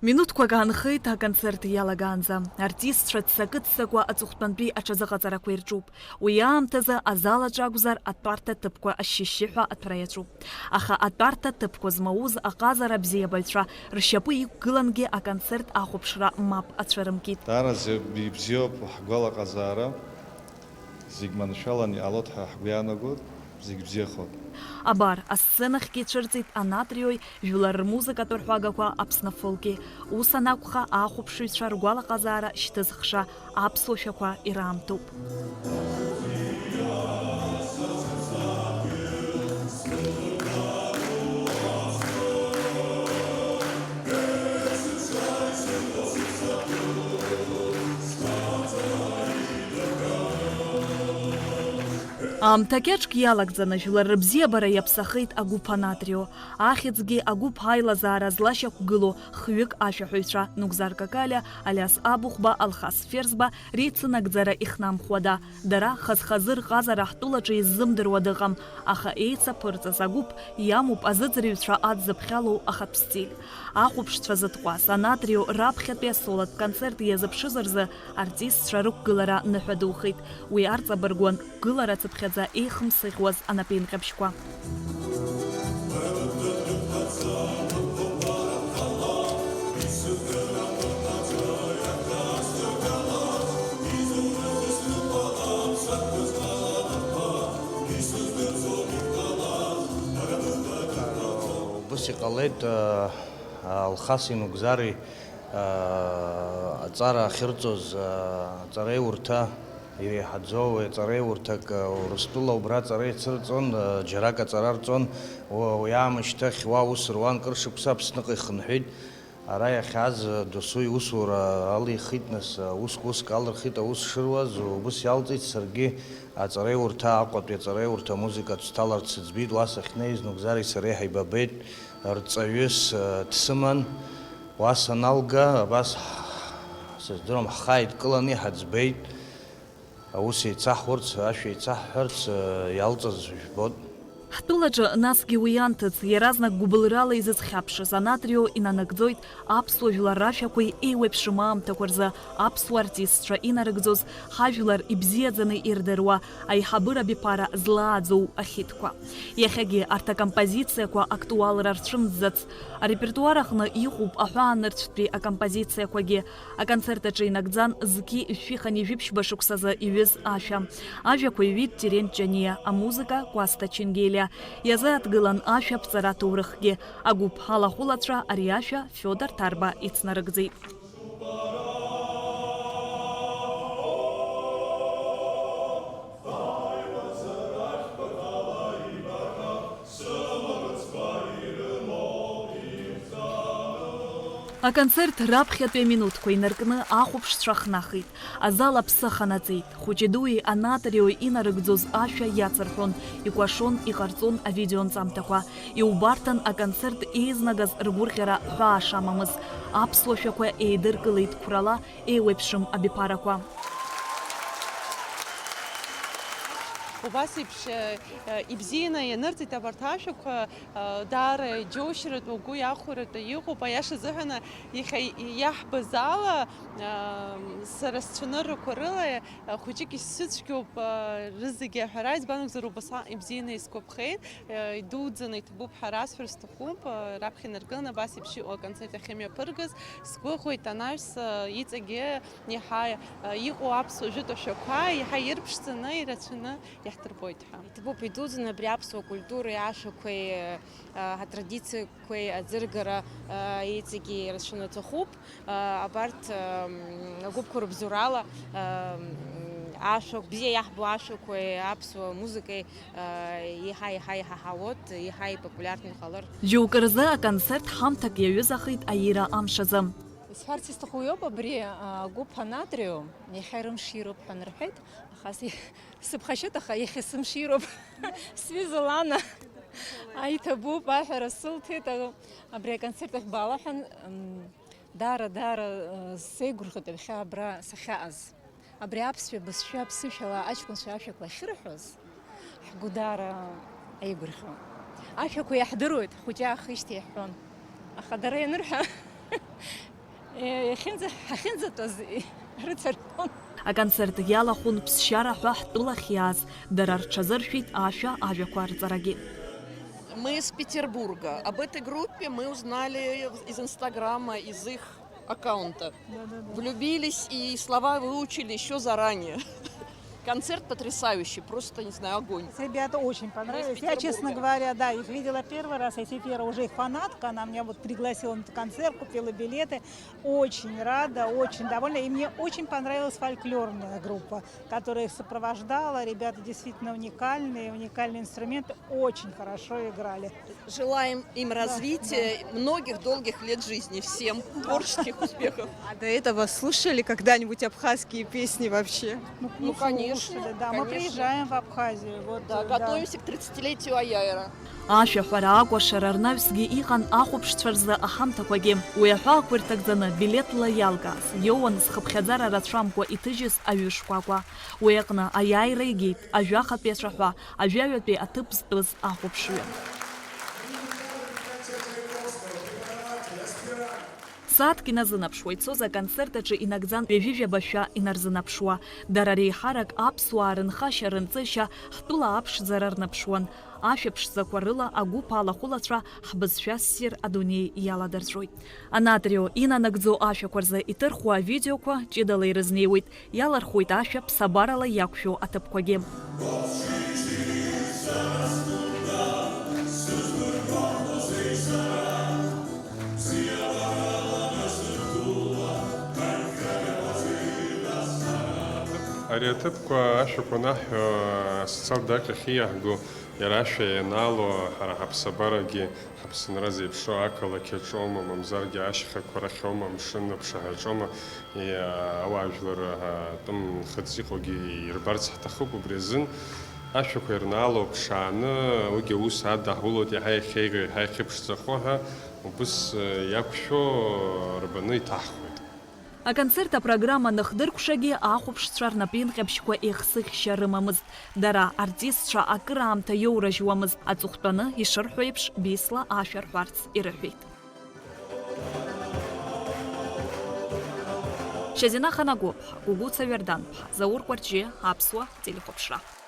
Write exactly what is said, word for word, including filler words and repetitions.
Минуҭқәак аанхеит аконцерт иалагаанӡа. Артистцәа ццакы-ццакуа аҵыхәтәантәи аҽазыҟаҵарақәа ирҿуп. Уи аамҭазы азал аҿы акәзар, атәарҭа ҭыԥқәа ашьшьышьшьыҳәа аҭәра иаҿуп. Аха атәарҭа ҭыԥқәа змауз аҟазара абзиабаҩцәа ршьапы иқәгылангьы аконцерт ахәаԥшра мап ацәырымкит. Даараӡа ибзиоуп ҳгәалаҟазаара. Зегь маншәалан иҟалоит ҳәа ҳгәы иаанагоит, зегь бзиахоит. Абар, асценахьгьы ицәырҵит Анатриои жәлар рмузыкатә рҳәагақәа Аԥсны фолки. Ус анакәха, ахәаԥшыҩцәа ргәалаҟазаара шьҭызхша аԥсуа шәақәа ираамҭоуп. Аамҭа кьаҿк иалагӡаны жәлар рыбзиабара иаԥсахеит агәыԥ Анатрио. Ахьӡгьы агәыԥ аилазаара злашьақәгылоу хҩык ашәаҳәаҩцәа Нугзар Какалиа, Алиас Абыхәба, Алхас Ферзба реицынагӡара ихнамхуада. Дара хаз-хазы рҟазара ҳтәылаҿы иззымдыруа дыҟам, аха еицаԥырҵаз агәыԥ иамоуп азыӡырҩцәа адзыԥхьалоу ахатә стиль. Ахәаԥшцәа зытҟәаз Анатрио раԥхьатәи асолотә концерт иазыԥшыз рзы артистцәа рықәгылара ныҳәа духеит. Уи арҵабыргуан гылара цыԥхьаӡа еихымсыӷьуаз анапеинҟьабжьқәа. Убыс иҟалеит, а, Алхаси Нугзари, а, аҵара ахьырҵоз, а, аҵареиурҭа иреиҳаӡоу, аҵареиурҭак, а, Урыстәыла убра аҵара ицырҵон, а, џьарак аҵара рҵон, уа, уи аамышьҭахь уа ус руан, кыр шықәса Аԥсныҟа ихынҳәит. Ара иахьааз досу иусура алихит, нас, уск-уск алырхит аус шыруаз, убыс иалҵит, саргьы аҵареиурҭа, Аҟәатәи аҵареиурҭа амузыкатә сҭаларц сыӡбеит, уа сахьнеиз Нугзари сареи ҳаибабеит, рҵаҩыс дсыман, уа саналга, абас, сыздыруам, ҳхы ааидкыланы иҳаӡбеит. Аус еицаҳурц, ашәа еицаҳҳәарц, э, иалҵыз жәбоит. Ҳтәылаҿы насгьы уи анҭыҵ, иаразнак гәыбылрала изызхьаԥшыз Анатрио инанагӡоит аԥсуа жәлар рашәақәеи еиуеиԥшым аамҭақәа рзы аԥсуа артистцәа инарыгӡоз, ҳажәлар ибзиаӡаны ирдыруа аиҳабыра абиԥара злааӡоу ахьитқәа. Иахьагьы арҭ акомпозициақәа актуалра рцәымӡӡац. Арепертуар аҟны иҟоуп аҳәаанырцәтәи акомпозициақәагьы. Аконцерт аҿы инагӡан зқьи жәшәи хынҩажәи жәиԥшьба шықәсазы иҩыз ашәа. Ажәақәа иҩит Терент Ҷаниа, амузыка Кәасҭа Ченгелиа. Иазааҭгылан ашәа аԥҵара аҭоурыхгьы. Агәыԥ алахәылацәа ари ашәа Фиодор Ҭарба ицнарыгӡеит. Аконцерт раԥхьатәи аминуҭқәа инаркны ахәаԥшцәа хнахит, азал аԥсы аханаҵеит, хәыҷи-дуи Анатрио инарыгӡоз ашәа иацырҳәон, икәашон, иҟарҵон авидеонҵамҭақәа, иубарҭан аконцерт еизнагаз ргәырӷьара ҳәаа шамамыз, аԥсуа шәақәа еидыркылеит қәрала, еиуеиԥшым абиԥарақәа. Убас еиԥш, э, э, ибзианы ианырҵеит абарҭ ашәақәа, э, даара иџьоушьаратәы, угәы иахәаратәы иҟоуп. Аиаша азыҳәан, иахьа иаҳбаз ала, э, сара сцәаныррақәа рыла, э, хәыҷык исзыцәгьоуп, э, рызегьы аҳәара, избан акәзар, убасҟан ибзианы исгәаԥхеит, э, идуӡӡаны иҭабуп ҳәа расҳәар сҭахуп, э, раԥхьа инаркын абас еиԥш иҟоу аконцерт ахьымҩаԥыргаз, сгәыӷуеит анаҩс, э, иҵегьы Иаҳа, э, иҟоу аԥсуа жәытә ашәақәа иаҳа ирԥшӡаны, ирацәаны иаҳдырбоит ҳәа. Иҭабуп идуӡӡаны абри аԥсуа культуреи ашәақәеи, э, атрадициақәеи аӡыргара, э, иҵегьы ирацәаны аҭахуп. Э, абарҭ, э, агәыԥқәа рыбзоурала, э, ашәақә, бзиа иаҳбо ашәақәеи аԥсуа музыкеи, э, еиҳа, еиҳа иҳаҳауеит, еиҳа ипопулиартәны иҟалар. Џьоукы рзы аконцерт ҳамҭак иаҩызахеит аира амш азы. Исҳәарц исҭаху иоуп, абри, а, агәыԥ Анатрио, иахьа ирымшироуп ҳәа нырҳәеит, аха си-, сыԥхашьоит, аха иахьа сымшироуп. Сҩыза Лана аиҭабуп аҳәара сылҭеит, а, абри аконцерт ахь баала ҳәа, м, даара, даара, а, сеигәырӷьоит ҩахьа абра сахьааз. Абри аԥсшәа бызшәа аԥсышәала аҷкәынцәа ашәақәа ахьырҳәоз, ҳгәы даара аигәырӷьон. Ашәақәа иаҳдыруеит, ҳхәыҷы аахижьҭеи иаҳҳәон. Аха дара ианырҳәа, Иахьынӡа-, ҳахьынӡатәаз рыцырҳәон. Аконцерт иалахәын ԥсшьара ҳәа ҳтәылахь иааз, дара рҽазыршәеит ашәа ажәақәа рҵарагьы. Мы из Петербурга. Об этой группе мы узнали из Инстаграма, из их аккаунта. Да-да-да. Влюбились и слова выучили ещё заранее. Концерт потрясающий, просто, не знаю, огонь. Ребята очень понравились. Я, честно говоря, да, их видела первый раз, а Сефира уже их фанатка, она меня вот пригласила на этот концерт, купила билеты. Очень рада, очень довольна. И мне очень понравилась фольклорная группа, которая их сопровождала. Ребята действительно уникальные, уникальные инструменты, очень хорошо играли. Желаем им развития, многих долгих лет жизни, всем творческих успехов. А до этого слушали когда-нибудь абхазские песни вообще? Ну, конечно, слушали, да. Мы приезжаем в Абхазию. Вот, да, готовимся к тридцатилетию Аяйра. Ашәаҳәара акәашара рнаҩсгьы иҟан ахәаԥшцәа рзы аҳамҭақәагьы. Уи аҳәаақәа ирҭагӡаны билеҭла иалгаз, иоуан зхыԥхьаӡара рацәамкәа иҭыжьыз аҩы шкәакәа. Уи аҟны аиааира игеит ажәахатәи ацәаҳәа, ажәаҩатәи аҭыԥ зтәыз ахәаԥшҩы. Сааҭк иназынаԥшуа ицоз аконцерт аҿы инагӡан ҩажәижәаба шәа инарзынаԥшуа. Дара реиҳарак аԥсуаа рынхашьа-рынҵышьа, ҳтәыла аԥшӡара рнаԥшуан. Ашәа ԥшӡақәа рыла агәыԥ алахәылацәа ҳбызшәа ссир адунеи иаладырҵәоит. Анатрио инанагӡо ашәақәа рзы иҭырхуа авидеоқәа ҷыдала ирызнеиуеит. Иалырхуеит ашәа ԥсабарала иақәшәо аҭыԥқәагьы. Ари аҭыԥқәа ашәақәа анаҳҳәо, асоциалтә даҟьахьы иаҳго, иара ашәа ианаало, ҳара ҳаԥсабарагьы Ҳаԥсынра зеиԥшроу ақалақь аҿоума, мамзаргьы ашьхақәа рахьоума, амшын аԥшаҳәаҿоума, иа-, ауаажәлар, а, атәым нхыҵ иҟоугьы ирбарц ҳҭахуп. Убри азын ашәақәа ирнаало ԥшааны, уигьы аус адаҳулоит, иаҳа иахьеиӷьу, иаҳа иахьыԥшӡахо ҳәа, убыс, а, иақәшәо рбаны иҭаҳхуеит. Аконцерт апрограмма аныхдыркәшагьы, ахәаԥшцәа рнапеинҟьабжьқәа еихсыӷьшьа рымамызт. Дара, артистцәа, акыраамҭа иоурыжьуамызт, аҵыхәтәаны, ишырҳәо еиԥш, Бесла ашәа рҳәарц ирыҳәеит. Шьазина Ханагәыԥҳа, Гәыгәыца Ҩардан-ԥҳа, Заур Кәарҷиа, Аԥсуа телехәаԥшра.